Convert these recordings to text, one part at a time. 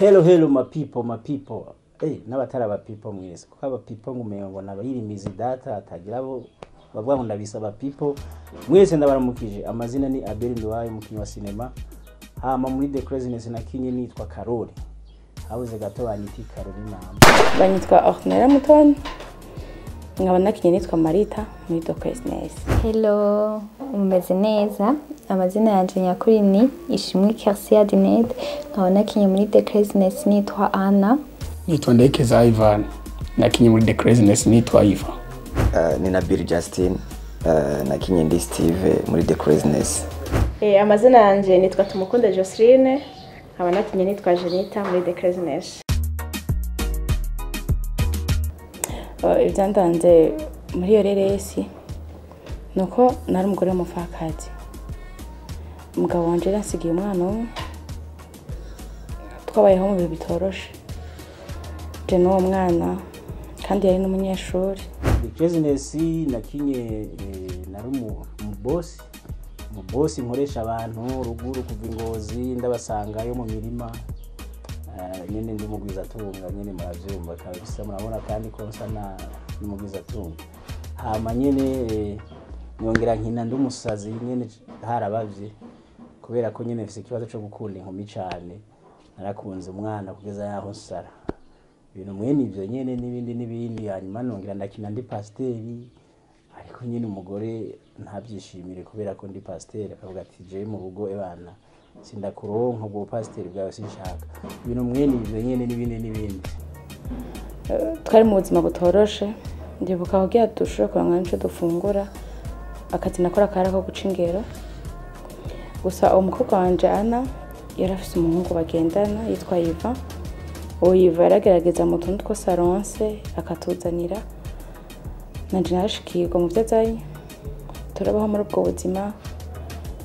Hello, hello, my people, my people. N'abatari aba people mwese, kuko aba people ngumenga ngo nabayirimizi data atagira abo bavuga ngo ndabisaba people mwese, ndabaramukije. Amazina ni Abel Nduwayo, umukinnyi wa sinema. Hama muri The Craziness nakinye nitwa Karori, habuze gato banyita Karori namba. Banyitwa Ornella Mutoni, nkaba nakinye nitwa Marita muri The Craziness. Hello, mumeze neza? Amazina yanje nyakuri ni Ishimwe Kersia Dinette, nkaba nakinye muri The Craziness nitwa Anna. Nitwa Ndekeza Ivan, nakinye muri The Craziness nitwa Iva. Ni Nabil Justin, nakinye ndi Steve muri The Craziness. Amazina yanje nitwa Tumukunde Joseline, nkaba nakinye nitwa Jenita muri The Craziness. Ibyandanze muri iyo reresi nuko nari umugore w'umupfakazi, umugabo wanje yaransigiye umwana umwe, twabayeho mu bihe bitoroshe je n'uwo mwana, kandi yari n'umunyeshuri. The Craziness nakinye nari umubosi, umubosi nkoresha abantu ruguru kuva Ingozi ndabasangayo mu mirima. Nyene ndi mugwizatunga nyene, muravyumva kabisa, murabona kandi ko nsa na n'umugwizatunga. Hama nyene nyongera nkina ndi umusazi nyene, harabavye kubera ko nyene mfise ikibazo co gukunda inkumi cane, narakunze umwana kugeza yaho nsara, ibintu mwene ivyo nyene n'ibindi n'ibindi. Hanyuma nongera ndakina ndi pasiteri, ariko nyene umugore ntabyishimire kubera ko ndi pasiteri, akavuga ati je mu rugo ebana sindakuronka ubwo pasiteri bwawe sinshaka, ibintu mwene ivyo nyene n'ibindi n'ibindi. Twari mu buzima butoroshe, ndibuka kugira dushobore kuronka n'ico dufungura, akazi nakora kari ako guca ingero. Gusa uwo mukobwa wanje Anna yari afise umuhungu bagendana yitwa Iva. Uwo Iva yaragerageza mu tuntu twose aronse akatuzanira, nanje narashikirwa mu vyo azanye, turabaho muri ubwo buzima.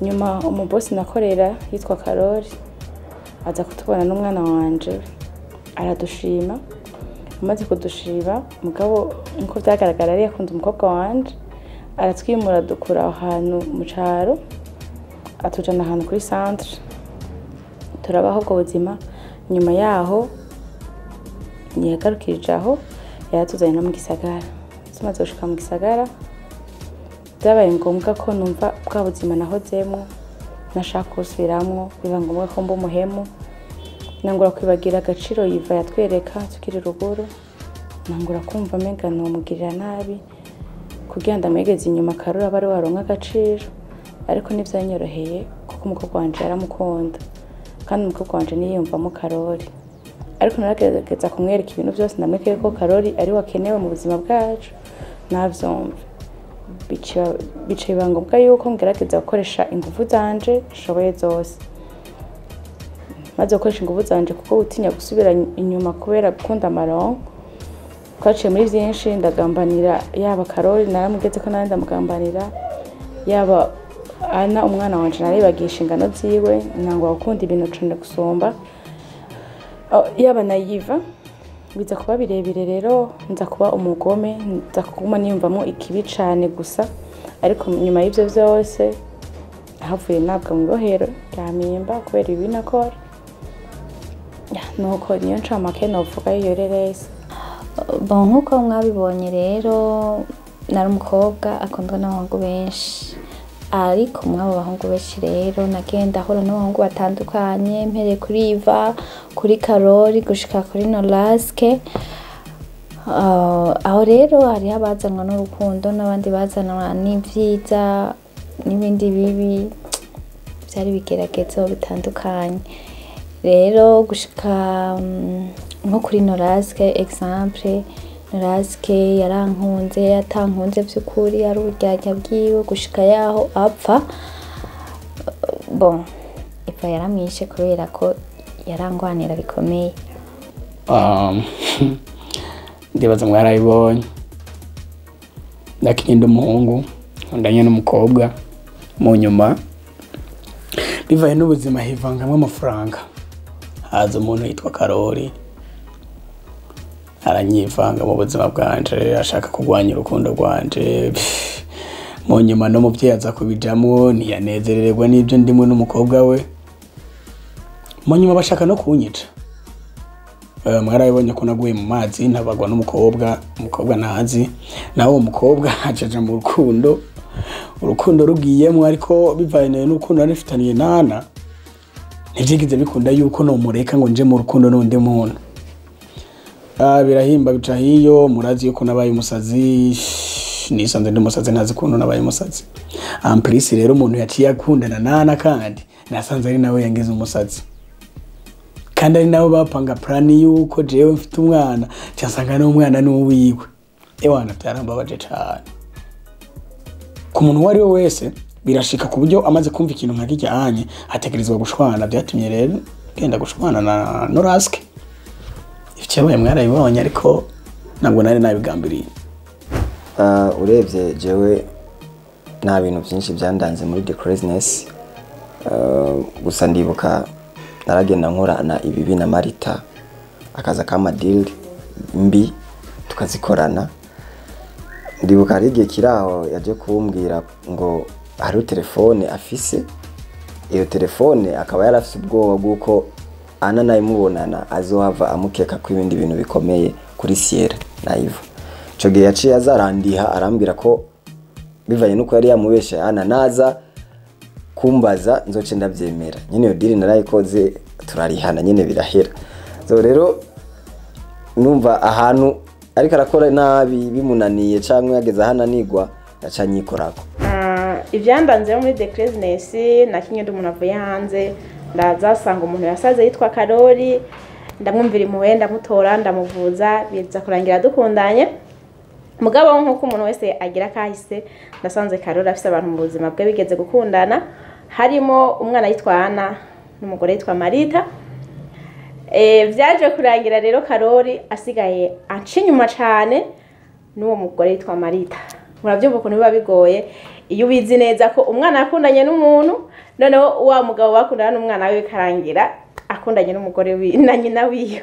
Nyuma umubosi nakorera yitwa Karori aza kutubona n'umwana wanje aradushima. Amaze kudushima, mugabo nkuko vyagaragara yari yakunze umukobwa wanje, aratwimura dukura aho hantu mu caro atujana ahantu kuri centre, turabaho ubwo buzima. Nyuma yaho ntiyagarukirije aho, yaratuzanye no mu gisagara. Tumaze gushika mu gisagara byabaye ngombwa ko numva bwa buzima nahozemwo nashaka gusubiramwo, biba ngombwa ko mba umuhemu, nangura kwibagira agaciro Iva yatwereka tukiri ruguru, nangura kumva menga nomugirira nabi kugira ndamwegeze inyuma Karori abe ariwe aronka agaciro. Ariko ntivyanyoroheye kuko umukobwa wanje yaramukunda, kandi umukobwa wanje niyiyumvamo Karori, ariko naragerageza kumwereka ibintu vyose, ndamwereke ko Karori ariwe akenewe mu buzima bwacu, navyumve. Bica biba ngombwa yuko ngerageza gukoresha inguvu zanje nshoboye zose. Maze gukoresha inguvu zanje kuko utinya gusubira inyuma kubera gukunda amaronko, twaciye muri vyinshi, ndagambanira yaba Karori naramugeze ko nari ndamugambanira, yaba Anna umwana wanje naribagiye inshingano ziwe, nangwa gukunda ibintu cane gusumba, yaba na Iva. Biza kuba birebire rero, nza kuba umugome, nza kuguma niyumvamo ikibi cane gusa. Ariko nyuma y'ivyo vyose havuye nabwa mw'ibohero rya Mpimba kubera ibi nakora. Nuko niyo ncamake novuga y'iyo reresi. Bon, nkuko mwabibonye rero nari umukobwa akundwa n'abahungu benshi, ariko mw'abo bahungu benshi rero nagenda ahura n'abahungu batandukanye, mpereye kuri Iva, kuri Karori gushika kuri Noraske. Aho rero hariho abazanwa n'urukundo n'abandi bazanwa n'ivyiza n'ibindi bibi, vyari ibigeragezo bitandukanye. Rero gushika nko kuri Noraske exemple, Noraske yarankunze yatankunze vy'ukuri, ari uburyarya bwiwe gushika yaho apfa. Bon, Iva yaramwishe kubera ko yarangwanira bikomeye. Ndibaza mwarayibonye, nakinye ndi umuhungu nkundanye n'umukobwa, mu nyuma bivaye n'ubuzima hivangamwo amafaranga, haza umuntu yitwa Karori aranyivanga mu buzima bwanje, ashaka kurwanya urukundo rwanje. Mu nyuma n'umuvyeyi aza kubijamwo, ntiyanezererwa n'ivyo ndimwe n'umukobwa we. Mu nyuma bashaka no kunyica. Mwarabibonye ko naguye mu mazi ntabagwa n'umukobwa, umukobwa ntazi nawe uwo mukobwa acaja mu rukundo, urukundo rugiyemo ariko bivanye n'urukundo nari mfitaniye nana ntivyigize bikunda yuko nomureka ngo nje mu rukundo n'undi muntu. Birahimba bica hiyo, murazi yuko nabaye umusazi, nisanze ndi umusazi ntazi ukuntu nabaye umusazi. En plus rero umuntu yaciye akundana nana kandi nasanze ari nawe yangize umusazi, kandi ari nabo bapanga plan yuko jewe mfite umwana cyasanga n'umwana n'uwiwe. Ewana byarambabaje cyane. Ku muntu uwo ari we wese birashika ku buryo amaze kumva ikintu nka kijya anye ategerezwa gushwana. Byatumye rero genda gushwana na Noraske. Ivyo mwarabibonye ariko ntabwo nari nabigambiriye. Urebye jewe nta bintu byinshi byandanze muri The Craziness. Gusa ndibuka naragenda nkorana ibibi na Marita, akaza kama deal mbi tukazikorana. Ndibuka hari igihe kiraho yaje kumbwira ngo hari telefone afise, iyo telefone akaba yarafise ubwoba bw'uko Ana nayimubonana azohava amukeka ko ibindi bintu bikomeye kuri Sierra na Ivo. Ico gihe yaciye azarandiha arambwira ko bivanye nuko yari yamubeshe Ana naza kumbaza nzoce ndabyemera. Nyene iyo deal narayikoze turarihana nyene birahera. So rero numva ahantu ariko arakora nabi bimunaniye canke yageze ahananirwa yaca nyikorako. Ivyandanze muri The Craziness nakinye ndi umuntu avuye hanze, ndazasanga umuntu yasaze yitwa Karori, ndamwumvira impuhwe ndamutora ndamuvuza, biza kurangira dukundanye. Mugabo nkuko umuntu wese agira kahise, ndasanze Karori afise abantu mu buzima bwe bigeze gukundana, harimo umwana yitwa Ana n'umugore yitwa Marita. Vyaje kurangira rero Karori asigaye anca inyuma cane n'uwo mugore yitwa Marita. Muravyumva ukuntu biba bigoye iyo ubizi neza ko umwana akundanye n'umuntu, noneho wa mugabo bakundana n'umwana we bikarangira akundanye n'umugore na nyina wiwe.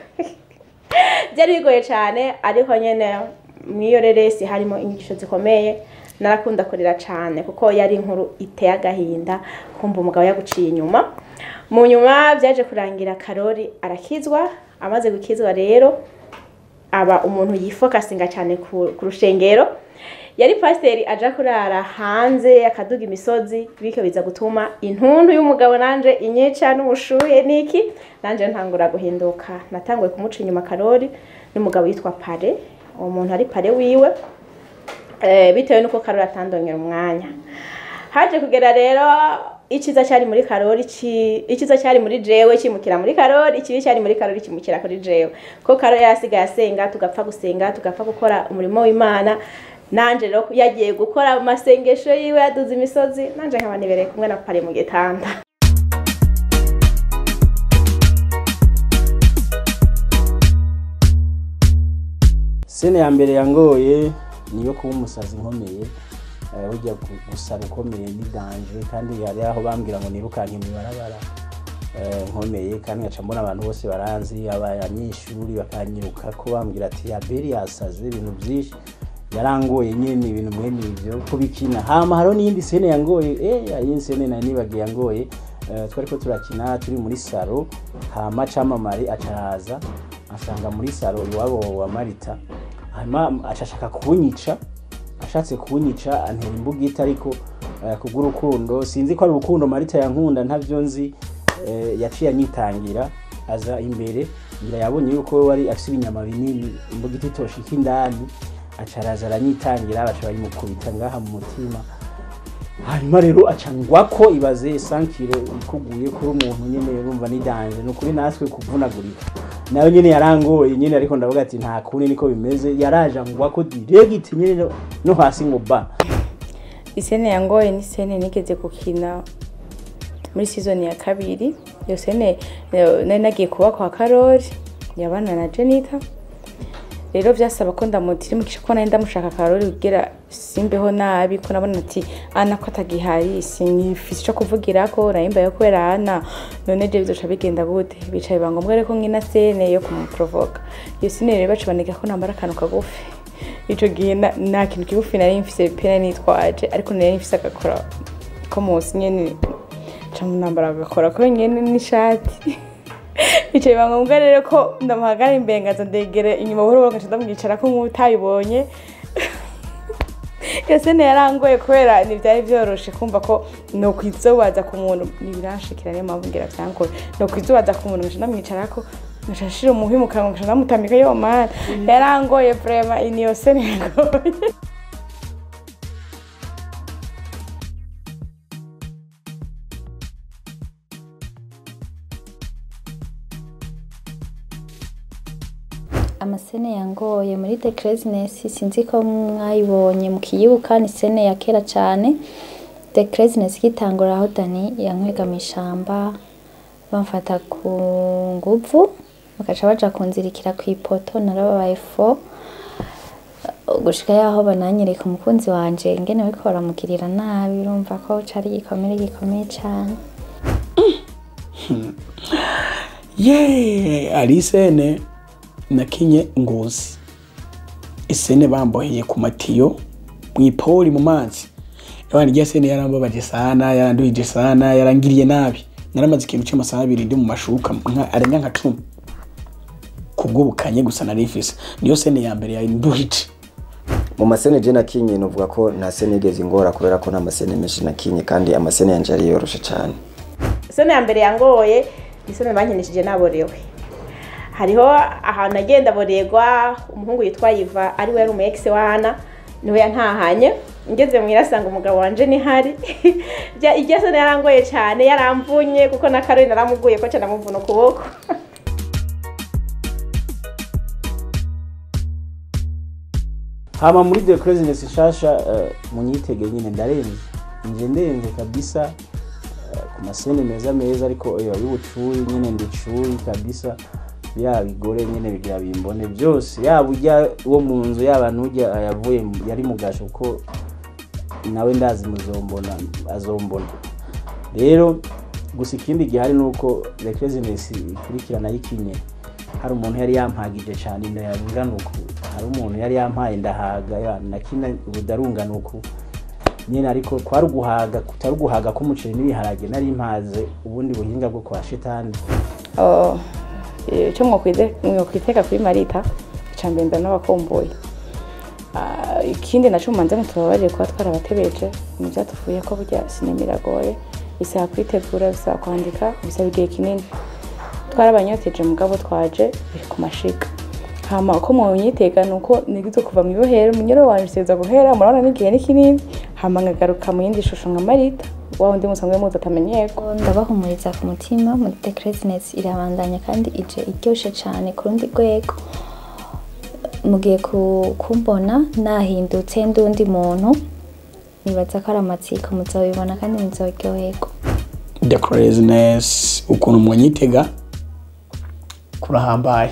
Byari bigoye cane, ariko nyene mw'iyo reresi harimo inyigisho zikomeye. Narakunda kurira cane kuko yari inkuru iteye agahinda kumva umugabo yaguciye inyuma. Mu nyuma byaje kurangira Karori arakizwa, amaze gukizwa rero aba umuntu yifokasinga cyane ku rushengero. Yari pasiteri aja kurara hanze akaduga imisozi, bityo biza gutuma intuntu y'umugabo nanje inyica n'ubushuhe niki, nanje ntangura guhinduka. Natanguye kumuca inyuma Karori n'umugabo yitwa Pare, uwo muntu ari Pare wiwe, bitewe nuko Karori atandonyera umwanya. Haje kugera rero iciza cyari muri Karori, iciza cyari muri jewe kimukira muri Karori, ikibi cyari muri Karori kimukira kuri jewe. Ko Karori yasigaye asenga, tugapfa gusenga, tugapfa gukora umurimo w'Imana. Nanje rero yagiye gukora amasengesho yiwe yaduze imisozi, nanje nkaba nibereye kumwe na Pare mu gitanda. Sene ya mbere yangoye niyo kuba umusazi nkomeye. Ujya gusara ukomeye ni danger, kandi hari aho bambwira ngo nirukanke mw'ibarabara nkomeye, kandi ngaca mbona abantu bose baranzi, abanyeshuri bakanyiruka ko bambwira ati Abeli yasaze ibintu byinshi. Yarangoye nyene ibintu mwene ivyo kubikina. Hama hariho n'iyindi sene yangoye, iyi sene nari nibagiye yangoye. Twariko turakina turi muri saro, hama Camamare acahaza asanga muri saro iwabo wa Marita, hama acashaka kunyica, ashatse kunyica antera imbugita, ariko kubw'urukundo sinzi ko ari urukundo Marita yankunda ntavyo nzi, yaciye anyitangira aza imbere, ngira yabonye yuko wari afise ibinyama binini, imbugita itoshika indani, acaraza aranyitangira, baca bayimukubita ngaha mu mutima. Hanyuma rero aca ngwako ibaze 100 kilo ikuguye kuri umuntu nyene urumva ni danger, nukuri natwe kuvunagurika. Nawe nyene yarangoye nyene, ariko ndavuga ati nta kundi niko bimeze, yaraje ngwako direct nyene no hasi ngo ba. Isene yangoye ni sene nigeze gukina muri season ya kabiri. Iyo sene nari nagiye kuba kwa Karori yabana na Jenita. Rero vyasaba ko ndamutirimukisha ko nari ndamushaka Karori kugira simbeho nabi, ko nabona ati Ana ko atagihari sinifise ico kuvugirako, nayimbaye kubera Ana, none je bizoca bigenda gute? Bicaye bangombwa reko nkina sene yo kumuprovoka. Iyo sene rero baca baneka ko nambara akantu kagufi. Ico gihe nta kintu kigufi nari mfise pe, nari nitwaje, ariko nari mfise agakora ko munsi nyene, nca nambara agakora ko nyene n'ishati. Bica biba ngombwa rero ko ndamuhagara imbere, ngaza ndegere inyuma buhoro buhoro, ngaca ndamwicarako nk'utayibonye. Iyo scène yarangoye kubera ntibyari byoroshe kumva ko nokwizobaza ku muntu. Ntibiranshikira, niyo mpamvu ngira vyangoye. Nokwizobaza ku muntu, ngaca ndamwicarako, ngaca nshira umuhwi mu kanwa, ngaca ndamutamika. Yo mana, yarangoye vraiment, niyo scène yarangoye. Ama scènes yangoye muri The Craziness, sinzi ko mwayibonye mukiyibuka, ni scène ya kera cane. The Craziness igitangura, aho Dani yankwega mw'ishamba, bamfata ku nguvu, bagaca baja kunzirikira kw'ipoto. Narababaye fo gushika yaho bananyereka umukunzi wanje ingene bariko baramugirira nabi. Urumva ko cari igikomere gikomeye cane. Ye, ari scène nakinye Ngozi, i scène bamboheye ku matiyo mw'ipori mu mazi. Abana, irya scène yarambabaje sana, yaranduhije sana, yarangiriye nabi. Naramaze ikintu c'amasaha 2 ndi mu mashuka arenga nka 10 kubwo bukanye gusa narifise. Niyo scène ya mbere yanduhije. Mu ma scènes je nakinye, novuga ko nta scène yigeze ingora, kubera ko nta ma scènes menshi nakinye, kandi ama scènes yanje yari yoroshe cane. Scène ya mbere yangoye ni scène bankinishije naborewe. Hariho ahantu agenda borerwa umuhungu yitwa Iva, ari we yari umu ex wa Ana, niwe yantahanye. Ngeze muhira asanga umugabo wanje nihari. Iryo scène yarangoye cyane, yaramvunye, kuko na Karoli naramuguye ko cyane amuvuna ukuboko. Hama muri The Craziness nshasha, munyitege nyine ndarenze, nje ndenze kabisa, ku ma scènes meza meza, ariko y'ubucuyi nyine, ndicuyi kabisa. Ya bigore nyine bigira bimbone byose, yaba ujya wo mu nzu, yaba n'ujya yavuye yari mu gasho, kuko nawe ndazi muzombona, azombona rero. Gusa ikindi gihari nuko The Craziness ikurikirana yikinye, hari umuntu yari yampagije cyane inda yangana uku, hari umuntu yari yampaye ndahaga ya nakina ubudarungana uku nyine, ariko kwari uguhaga kutari uguhaga k'umuceri n'ibiharage, nari mpaze ubundi buhinga bwo kwa shetani. Oh, icyo mwokwiteka kuri Marita, icya mbere ndanabakomboye. Ikindi naco mumanze mutubabarire kuba twarabatebeje mu byatuvuye ko burya sinema iragoye, bisaba kwitegura, bisaba kwandika, bisaba igihe kinini. Twarabanyoteje, mugabo twaje biri ku mashiga. Hama uko munyitega ni uko nigize kuva mu ibohero, umunyoro wanje useza guhera, murabona n'igihe ni kinini, hama nkagaruka mu yindi shusho nka Marita wa wundi musanzwe muzi atamenyerwa. Ndabahumuriza ku mutima, muri The Craziness irabandanya kandi ije iryoshe cane ku rundi rwego. Mugiye kumbona nahindutse ndundi muntu, nibaza ko ari amatsiko, muzabibona kandi muzoryoherwa. The Craziness, ukuntu munyitega kurahambaye.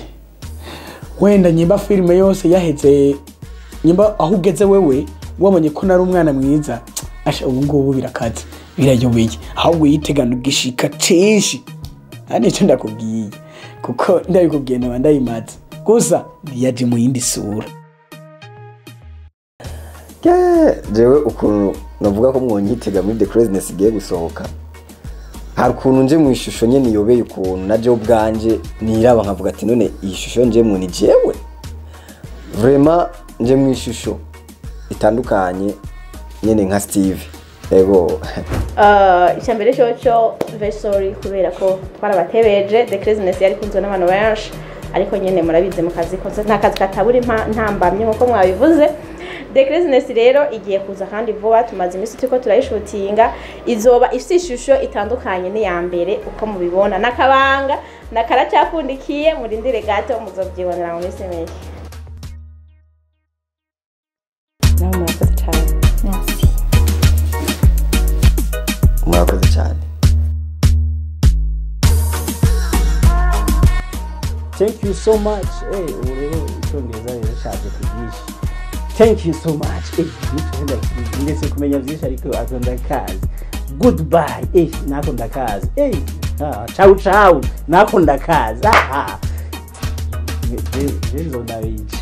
Wenda nyimba filime yose yaheze, nyimba aho ugeze wewe wabonye ko nari umwana mwiza, asha ubu ngubu birakaze, birayobeye. Ahubwo yitegana igishika cinshi, nta nicyo ndakubwiye, kuko ndabikubwiye naba ndayimaze. Gusa yaje mu yindi sura. Jewe ukuntu navuga ko mwonyitega muri The Craziness igiye gusohoka, hari ukuntu nje mu ishusho nyene iyobeye, ukuntu na jewe ubwanje niraba nkavuga ati: "None iyi shusho njemwo ni jewe vraiment?" Nje mu ishusho itandukanye nyene nka Steve, ego. Icya mbere cyoco, very sorry kubera ko twarabatebeje. The Craziness yari kunzwe n'abantu benshi, ariko nyene murabizi, mu kazi kose nta kazi katabura ntambamye nkuko mwabivuze. The Craziness rero igiye kuza kandi vuba, tumaze iminsi turiko turayishutinga. Izoba ifite ishusho itandukanye n'iya mbere uko mubibona, n'akabanga nakaracyafundikiye, murindire gato muzobyibonera mu minsi mike. Nawe murakoze cyane. Merci. Murakoze cyane. Thank you so much. Ubu rero icyongereza rero shaje ku byinshi. Thank you so much. Nico ndakizi, ndetse kumenya byinshi, ariko ako ndakazi. Goodbye, nako ndakazi. Ciao ciao, nako ndakazi. Aha, je je ndabica.